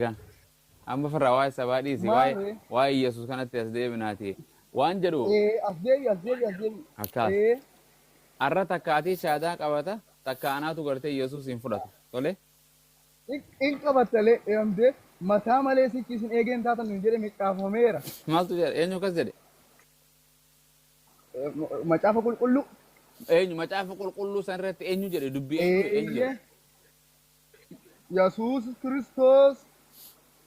Egaa amma firraa waa'ee sabaa dhiisi waa'ee Maarree. waa'ee Yesuus kanatti as deebinaati. Waan jedhu Ee, as deebi, as deebi, as deebi. akkaas. Ee, Arra takka atii shaadaa qabata takka anaatu gartee Yesuus hin fudhatu. Tole? In qabattalee eeyamtee mataa malee sichi isin eegeen taatan nuun jedhame caafameera. Maaltu jedhe? Eenyu akkas jedhe? Macaafa qulqulluu. Eenyu macaafa qulqulluu san irratti eenyu jedhe dubbii eenyu eenyu jedhe? Eeyyee. Yesuus Kiristoos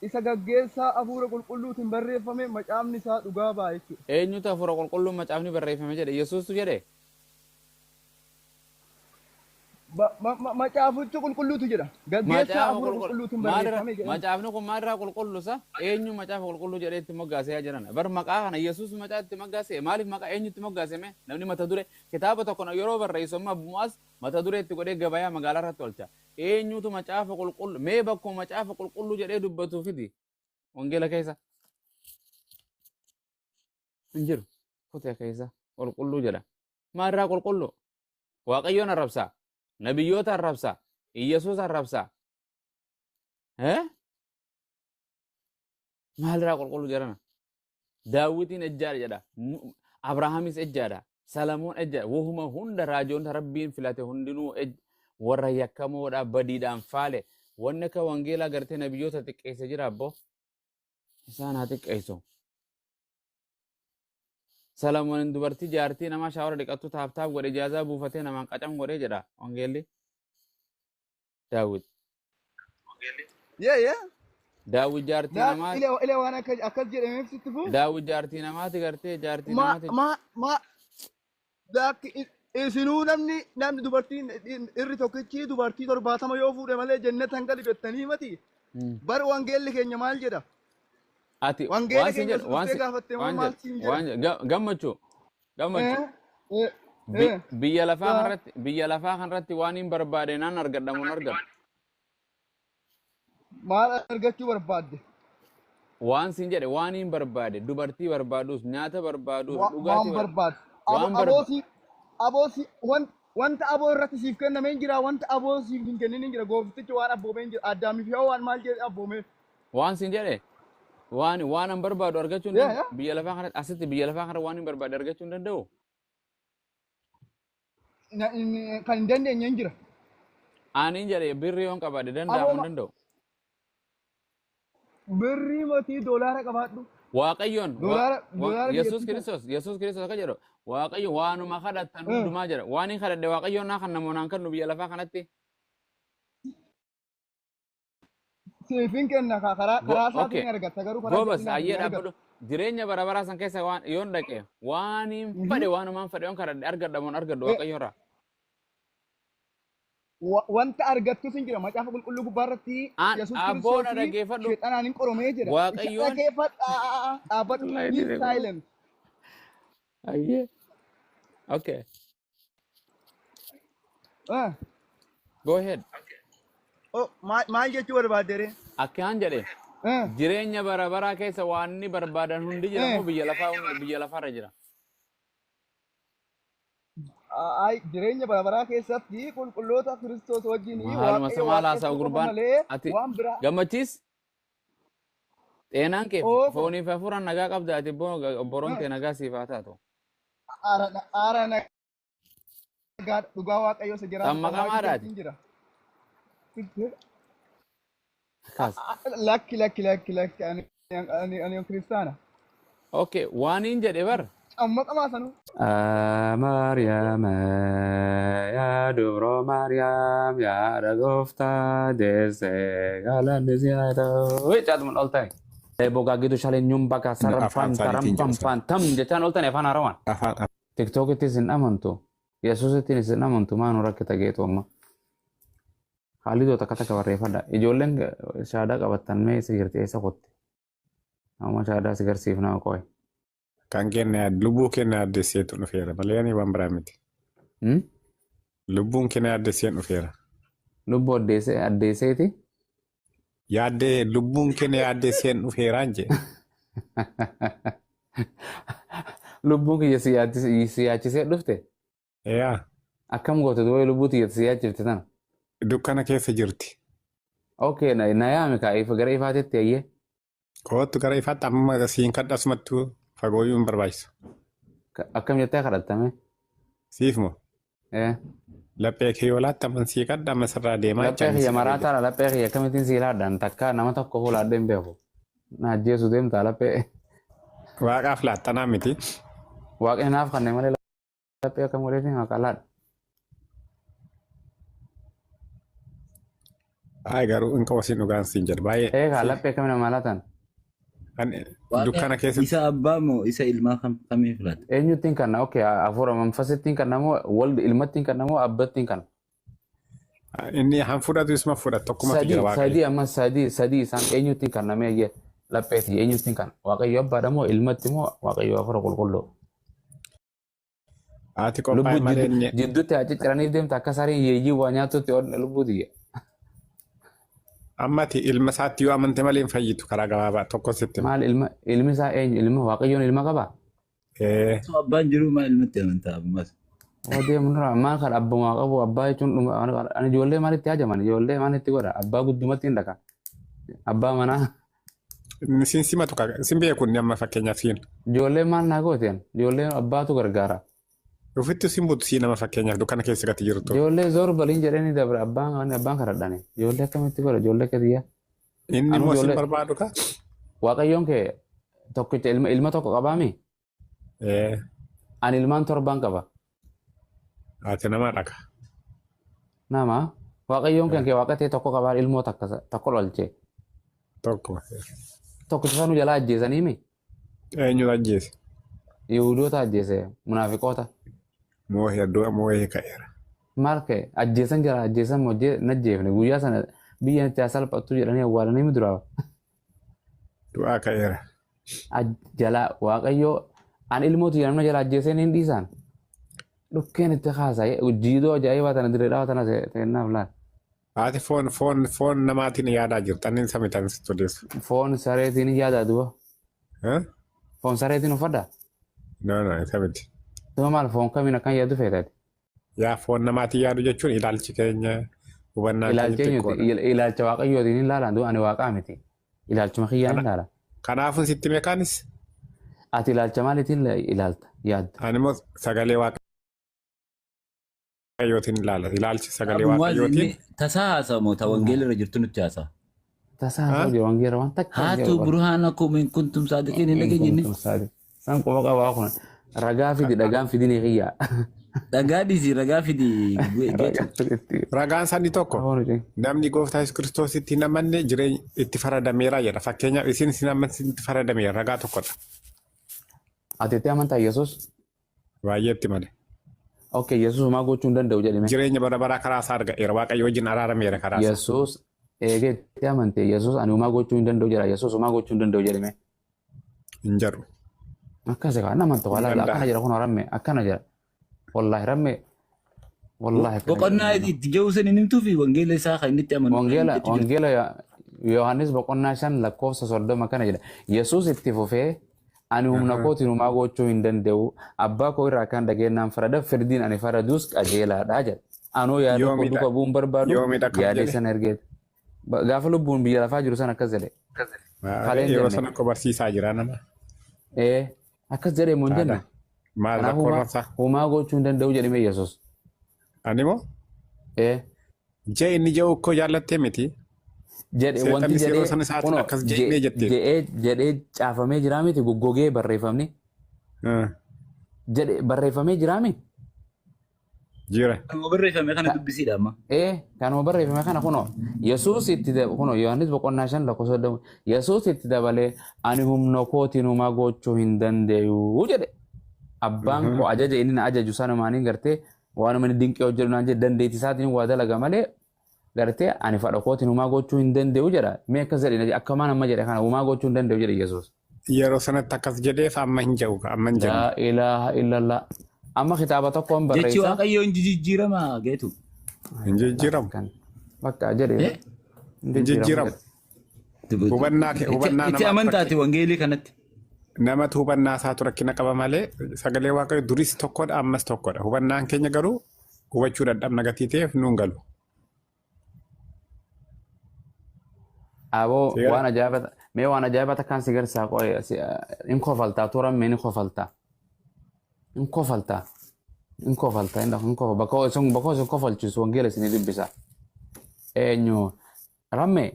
isa gaggeessaa hafuura qulqulluutiin barreeffame macaafni isaa dhugaa ba'a jechuudha. Eenyutu hafuura qulqulluun macaafni barreeffame jedhe? Yesuustu jedhe? Macaaficha qulqulluutu jedha. Gaggeessaa Macaafa hafuura qulqulluu qulqulluutiin maalirra barreeffame jedhan. Macaafni kun maalirraa qulqullu sa? Eenyu macaafa qulqulluu jedhee itti moggaasee yaa jiran? Bar maqaa kana Yesuus macaa itti moggaasee maaliif maqaa eenyutti moggaase mee? Namni mata duree kitaaba tokko yeroo barreessu amma mu'as mata duree itti godhee gabayaa magaalaa irratti olcha. Eenyutu macaafa qulqulluu mee bakkuma macaafa qulqulluu jedhee dubbatu fidi wangeela keessa hin jiru. Kutee keessa qulqulluu jedha. Maalirraa qulqulluu? Waaqayyoon arrabsaa. Nabiyyoota arrabsaa. Iyyasuus arrabsaa. Eh? Maalirraa qulqulluu jedhana? Daawwitiin ejjaadha jedha. Abrahaamis ejjaadha. Salamoon ejjaadha. Wahuma hunda raajoota Rabbiin filate hundinuu warra yakkamoodha badiidhaan faale. Wanni akka wangeelaa gartee nabiyyoota xiqqeessa jira abbo. Isaan haa xiqqeessu. Salamoon dubartii jaartii namaa shaawara dhiqattu taap taap godhe ijaazaa buufatee namaan qacam godhee jedha wangeelli. Daawwit. Yee yee. Daawwit jaartii Laa namaa ila ila waan akka akkas jedhameef sitti fuu. Daawwit jaartii namaati gartee jaartii Ma namaati. ma ma lakki isinuu namni dubartiin irri tokkichi dubartii 70 yoo fuudhe malee jennata hin galu jettanii mati. Bar wangeelli keenya maal jedha? Ati Wangeela waan siin keenya jedhu osoo waan dhuftee si gaafatte moo waan maal jedhu siin jedha? waan jedhu gammachuu gammachuu Eh, eh, eh. Biyya lafaa kanarratti biyya lafaa kanarratti waan hin barbaade naan argadha moo hin argadhu? Maal argachuu barbaadde? Waan siin jedhe waan hin barbaade dubartii barbaadus nyaata barbaadus dhugaatii Waan barbaadde. waan Aboo si aboo si wanta aboo irratti siif kenname hin jira, wanta aboo siif hin kennin hin jira. Gooftichi waan abboomee hin jira. Addaamii fi Hewaan maal jedhe abboomee? Waan siin jedhe waan waan an barbaadu argachuu hin Yaa danda'u. yaa. Biyya lafaa kanatti asitti biyya lafaa kanatti waan hin barbaade argachuu hin danda'u. Kan hin dandeenye hin jira. Ani jedhe birrii yoon qabaadhe danda'amu Aboo hin danda'u. Birrii matii doolaara qabaadhu. Waaqayyoon Doolaara doolaara Yesuus biyyattii kana. Kiristoos Yesuus Kiristoos akka jedhu Waaqayyo waanuma kadhattan hundumaa jedha. Waan hin kadhadhe Waaqayyoon naa kan namoonaan kennu biyya lafaa kanatti. Siif hin kenna karaa karaa isaatiin Okay. hin argatta garuu karaa Goobas jal'inaatiin ayyee hin argattu. dhaabbadhu. Jireenya bara baraa san keessa waan yoon dhaqe waan hin fedhe waanumaan fedhe yoon kadhadhe argadha moon argadhu Waaqayyo irraa. Wanta argattus hin jira. Macaafa qulqulluu gubbaa irratti An Yesuus abboon Kiristoos dhaggeeffadhu. sheexanaan hin qoromee jedha. Isa Waaqayyoon. dhaggeeffadhaa dhaabbadhu. Wallahi Be dire kun. silent. Ayyee. Okay. Go ahead. Oh, maal jechuu barbaadde ree? Akkaan jedhe jireenya bara baraa keessa waan inni barbaadan hundi jira moo biyya lafaa biyya lafaarra jira? Ay, jireenya bara baraa keessatti qulqulloota Kiristoos wajjin Maaluma Waaqayyo isa maal haasa'u waaqessuu qofa gurbaan malee ati waan biraa. gammachiis xeenaan kee Oofa. foonii fi hafuuraan nagaa qabda ati boroon tee nagaa siif haa taatu. Aara aara nagaa dhugaa Waaqayyo isa jiraatu Xammaqamaadha qabaachuu ati. keetiin jira. Kaas. Lakki lakki lakki lakki ani ani ani kiristaana. Okay, waan hin jedhe bar. Cammaqamaa sanuu. Maariyaam yaa dubroo Maariyaam yaa gooftaa deesse galanni si haa ta'u. Caatuma ol ta'e. Bogaaggitu shaleen nyumba ka Afaan sarfan isaaniitiin taram jedhu pam tam jechaan ol ta'e afaan haarawaan. Afaan Tiktookittis hin amantu. Yesuusittis hin amantu maa nu rakkita geetu amma. Haalli takka takka barreeffadha. Ijoolleen shaadaa qabattan mee isa jirti eessa kotte? Amma shaadaa si garsiifnaa qoy. Kan kenne lubbuu kenna addeesseetu dhufeera malee ani waan biraa miti. Lubbuun kenna addeesseen dhufeera. Lubbuu addeessee addeesseeti. Yaaddee lubbuun kenna yaaddeesseen dhufeeraan jee. Lubbuun kiyya si yaachisee dhufte. Yaa Akkam goote duwwaa lubbuu tiyya si yaachifte tana. Dukkana keessa jirti. Okay, na yaame kaa ifa gara ifaatitti ayyee. Kootu gara ifaatti amma siin kadha asumattuu fagooyyuu hin barbaachisu. Akkam jettee kadhattame? Siif moo? Eh. Laphee kee yoo laatte amma sii kadha amma sirraa deemaa Laphee jechaan kiyya si kadha. maraataadha. Laphee kiyya akkamittiin sii laadhaan takka nama tokko fuulaadhee hin beeku. Na ajjeesu deemtaa laphee. Waaqaaf laattanaa miti. Waaqni naaf kanne malee laphee akkam godheetiin waaqa laadha. Ay garuu hin qabu siin dhugaan siin jedhu baay'ee. Eegaa laphee akkami namaa laatan? Ani Waaqa dukkana keessatti isa abbaa moo isa ilmaa kamii filata? Eenyuttiin kanna? Okay, hafuura manfasittiin kanna moo waldi ilmattiin kanna moo abbattiin kanna? Inni han fudhatu isuma fudhatu tokkumatu Sadii jira Waaqayyo. sadii amma sadii sadii isaan eenyuttiin kanna mee ayyee lapheeti eenyuttiin kanna? Waaqayyo abbaadha moo ilmatti moo Waaqayyo hafuura qulqulluu? Haati qophaa'e Lubbuu malee inni jidduutti haa cicciraniif deemta akka sareen yeeyyii waa nyaatutti lubbuu tiyya. Ammati ilma isaatti yoo amante malee hin fayyitu karaa gabaabaa tokko sitti hima. Maal ilma ilmi isaa eenyu ilma Waaqayyoon ilma qabaa? Ee, Osoo abbaan jiruu maal ilmatti amantaa ammas? Oo deemu nurraa maal kan abbumaa qabu abbaa jechuun dhuma ani ijoollee maalitti hajaman ijoollee maalitti godha abbaa guddumatti hin dhaqa abbaa manaa Inni siin simatu sin beeku inni amma fakkeenyaaf siin. Ijoolleen maal naa gooteen ijoolleen abbaatu gargaara. Ofitti sin butu sii nama fakkeenyaaf dukkana keessa gati jirtu. Ijoollee zoor baliin jedhanii dabre abbaan ani abbaan kadhadhani. Ijoollee akkamitti godha ijoollee akka tiyya. Inni Anuu immoo sin ijoollee barbaadu ka? Waaqayyoon kee tokkicha ilma ilma tokko qabaami? Ee. Ani ilmaan torbaan qaba. Ati nama dhaka. Nama Waaqayyoon kan kee waaqa ta'e tokko qabaa ilmoo takka tokko dhalche. Tokko. Tokkicha sanuu jalaa ajjeesanii mi? Eenyutu ajjeese? Yihudoota ajjeese munaafiqoota. Moohee du'a moohee ka'eera. Maal ka'e ajjeesan jala ajjeesan moo najjeefne guyyaa sana biyya itti haa salphattu jedhanii awwaalanii mi duraa? Du'aa ka'eera. Jalaa Waaqayyoo an ilmootu jedhamna jala ajjeesee hin dhiisaan. Dhukkeen itti kaasa jiidoo ajaa'ibaa tana dirree dhawaa tana seennaaf laal. Haati foon foon foon namaatiin yaadaa jirti. Annin samitan sitti odeessu. Foon sareetiin hin yaadaa duba. Foon sareetiin uffadhaa? No no isa miti. Duba maal foon kamiin akkan yaadu feetati? Yaa foon namaatiin yaadu jechuun ilaalchi keenya hubannaan keenya Ilaalcha eenyuti? xiqqoodha. Ilaalcha waaqayyootiin hin laalaan duba ani waaqaa miti. Ilaalchuma kiyyaan hin laala. Kanaafun sitti meekaanis? Ati ilaalcha maaliitiin ilaalta yaadda? Ani immoo sagalee waaqayyootiin ilaala. Ilaalchi sagalee Abu Muwaaz waaqayyootiin. inni tasaa haasa'a moo ta wangeela irra jirtu nutti haasa'a? Tasaa haasa'u jira wangeela waan takka Haatu wangeela qaba. burhaanakum in kuntum saadiqiin hin dhageenye inni. San quba qabaa kun ragaa fidi dhagaan fidini kiyya. Dhagaa dhiisi ragaa fidi geetu. Ragaan isaanii tokko namni gooftaa Yesuus Kiristoositti hin amanne jireenya itti faradameera jedha. Fakkeenyaaf isin isin amansiin itti faradameera ragaa tokkodha. Ati itti amantaa Yesuus? Baay'eetti malee. Okay, Yesuus homaa gochuu hin danda'u jedhime. Jireenya bara baraa karaa isaa argateera. Waaqayyo wajjin araarameera karaa isaa. Yesuus eegee itti amante Yesuus ani homaa gochuu hin danda'u jedha. Yesuus homaa gochuu hin danda'u jedhime. Hin jedhu. Akkasi kaa nama tokko Hin alaala danda'a. akkana jedha kun ramme akkana jedha. Wallaahi ramme wallaahi akkana jedha. Boqonnaa itti jiru sun hin himtuu fi wangeela isaa kan inni itti amanu. Wangeela wangeela Yohaannis boqonnaa 5 lakkoofsa 30 kana jedha. Yesuus itti fufee ani humna kootiin homaa gochuu hin danda'u abbaa koo irraa kan dhageenyaan farada firdiin ani faradus qajeelaadha jedha. Anoo yaada koo Yoomidha duuka bu'uun barbaadu yoomidha kam yaada jedhe? isan ergeet. Gaafa lubbuun biyya lafaa jiru sana akkas jedhe. Kaleen Yeroo jenne. sana akka barsiisaa jira nama. Ee akkas jedhee moo hin jenne? Haadha. Maal Kanaaf rakkoo rasaa? homaa gochuu hin danda'u jedhame Yesuus. Ani moo? Ee Jee inni jedhu koo jaallattee miti. jedhe wanti Seexannis yeroo jedhee sana isaatiin kunoo akkas jedhee jetteen. jedhee jedhee caafamee jiraa miti goggogee barreeffamni jedhe barreeffamee jiraa miti. Jira. Kanuma barreeffame kana dubbisiidha amma. Ee kanuma barreeffame kana kunoo Yesuus itti kunoo Yohaannis boqonnaa 5 lakkoofsa 30 Yesuus itti dabalee ani humna kootiin homaa gochuu hin danda'u jedhe. Abbaan koo ajaja inni na ajaju sanumaaniin gartee waanuma inni dinqii hojjedhu naan jedhe dandeettii isaatiin waa dalaga malee gartee ani fadha kootiin homaa gochuu hin danda'u jedha. Mee akkas jedhe akkamaan amma jedhe kana homaa gochuu hin danda'u jedhe Yesuus. Yeroo sanatti akkas jedheef amma hin jedhu amma hin jennu. Laa ilaaha illallah. Amma kitaaba tokkoon Jechi barreessa. Waaqayyoo hin jijjiirama geetu. Hin jijjiiramu. Kan bakka jedhe Eh? hin Hin jijjiiramu jijjiiramu. jedhe. Hubannaa kee hubannaa Itti namaa amantaati wangeelii kanatti. Namatu hubannaa isaatu rakkina qaba malee sagalee Waaqayyo duris tokkodha ammas tokkodha. Hubannaan keenya garuu hubachuu dadhabna gatii ta'eef nuun galu. Aboo Seera. waan ajaa'iba mee waan ajaa'iba takkaan si garsaa qo'e in kofaltaa turan mee ni kofaltaa. In kofaltaa. In kofaltaa in kofa bakka isin kofalchiisu wangeela isinii dubbisa. Eenyu ramme?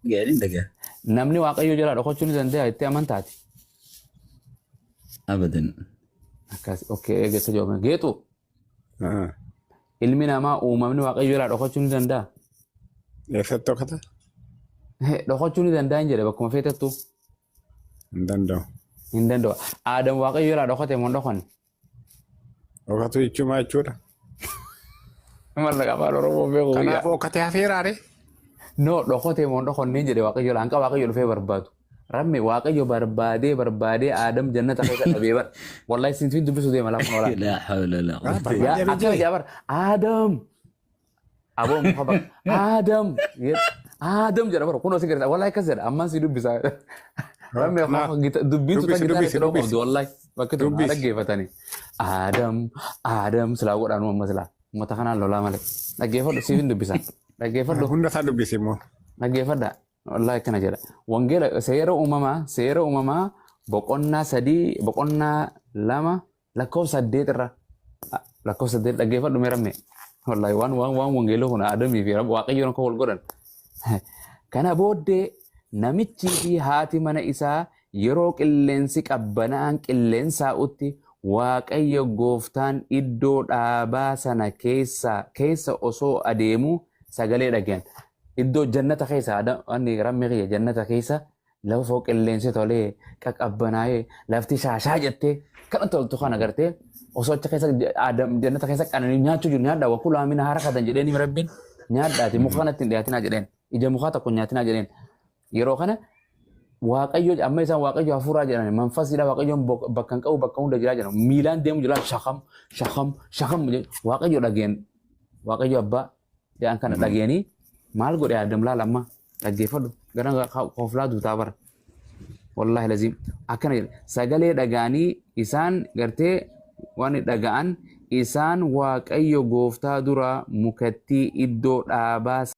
Gaariin dhagaa. Namni Waaqayyo jalaa dhokachuu ni danda'a jettee amantaati? Abadan. Akkas, okay, eegessa joome geexu. Ah. Ilmi namaa uumamni Waaqayyo jalaa dhokachuu ni danda'a? Eessatti dhokata? Dhokachuu ni danda'a hin jedhe, bakkuma feetettu. Hin danda'u. Hin danda'u. Aadam Waaqayyo jalaa dhokate moo hin dhokanne? Dhokatu jechuun maal jechuudha? Mallaqa afaan Oromoo beeku guyyaa. Kanaaf dhokatee hafeeraare? No, dhokate moo hin dhokanne jedhe Waaqayyo jalaa hanqa Waaqayyo dhufee barbaadu. Ramme, Waaqayyo barbaadee barbaadee Aadam jannata keessa dhabee bar. Wallahi sintiin dubbisuu deema lafa oolaa. لا حول ولا Ah, قوة. Yaa barbaadee akkana jee. jedha bar. Aadam. Aboo muka bakka. Aadam. Aadam jedha bar. Kunoo si gargaara. Wallahi akkas jedha. Ammaan si dubbisa. Ramme, dubbiin tuta Dubbisi, gitaara dubbisi, itti dhoo qabdu dubbisi. wallahi. Bakki tun haa Dubbisi. dhaggeeffatanii. Aadam. Aadam silaa godhaanu amma silaa. Uummata kanaan lolaa malee. Dhaggeeffadhu, siif hin dubbisa. Dhaggeeffadhu. Hunda isaa dubbisi immoo. Dhaggeeffadha. Wallahi akkana jedha. Wangeela seera uumamaa boqonnaa 3, boqonnaa 2, lakkoofsa 8 irra. Lakkoofsa 8 dhaggeeffadhu mee ramme. Wallahi waan wangeeloo kun Aadamii fi Waaqayyoon akka wal godhan. Kana booddee namichii fi haati mana isaa yeroo qilleensi qabbana'aan qilleensaa'utti Waaqayyo gooftaan iddoo dhaabaa sana keessa osoo adeemuu sagalee dhagayan. Iddoo jannata keessa wanni ramme kiyya jannata keessa lafa foo qilleensi tolee qaqqabbanaa'ee lafti shaashaa jettee kana toltu kana gartee osoo achi keessa Adam jannata keessa qananii nyaachuu jiru, nyaadhaa وكلا منها رغدا jedheen Rabbiin, nyaadhaati muka kanatti hin dhiyaatinaa jedheen, ija mukaa tokko nyaatinaa jedheen. Yeroo kana Waaqayyo amma isaan Waaqayyo hafuuraa jedhan, manfasiidha, Waaqayyoon bakka hin qabu, bakka hunda jiraa jedhan, miilaan deemu jira, shakam shakam shakam Waaqayyo dhageen, Waaqayyo abbaa jedhan kana dhageenii maal godhe Adam? Laala amma dhaggeeffadhu, gara koflaa duutaa bara. Wallahi lazim akkana jedha: sagalee dhagaanii isaan gartee waan dhaga'an isaan Waaqayyo gooftaa dura mukattii iddoo dhaabaa